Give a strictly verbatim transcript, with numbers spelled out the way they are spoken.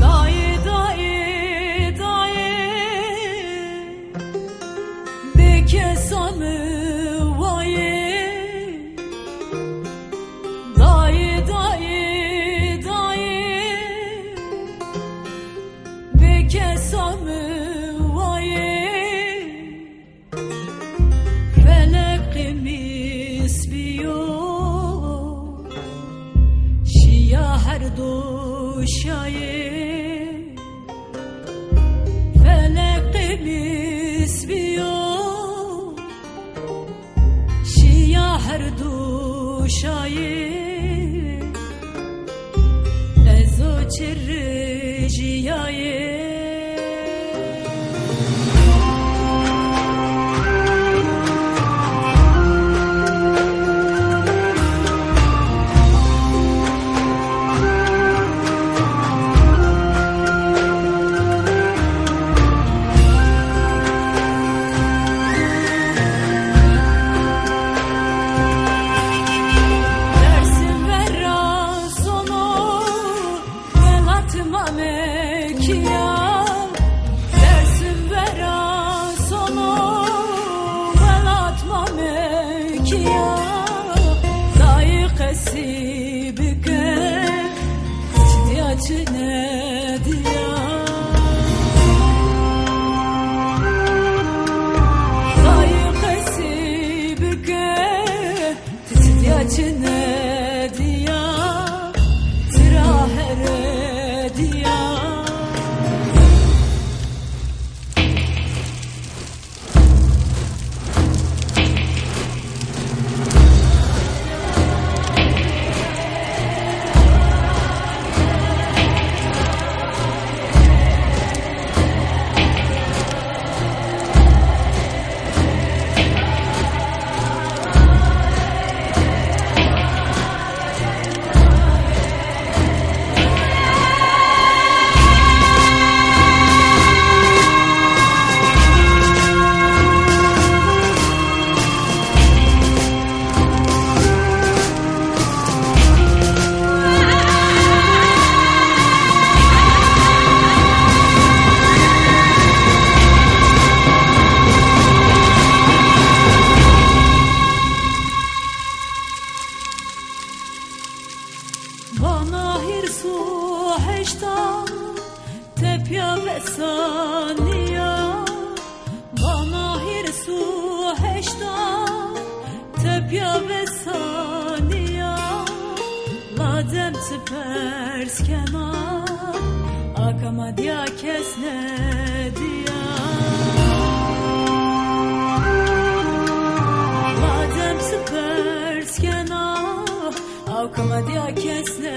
Dayê, dayê, dayê, bêkesa mi wayê. Dayê, dayê, dayê, bêkesa mi wayê. Felek qimîs bîyo, şîya her do şayê. Felek qimîs bîyo, şîya her do şayê. Ez o çirrijîyayê. Dersim vera sono, welat ma mekîya. Dersim vera sono, welat ma mekîya. Dayê qesî bike, çi dîya çi nedîya. Dayê qesî bike, ti çi dîya çi nedîya, tira here dîya. Bana hîrs û heştan tepya vesanîya. Bana hîrs û heştan tepya vesanîya. Ladem çi pers kena, a ka ma dîya kes nedîya. Ladem çi pers kena, a ka ma dîya kes ne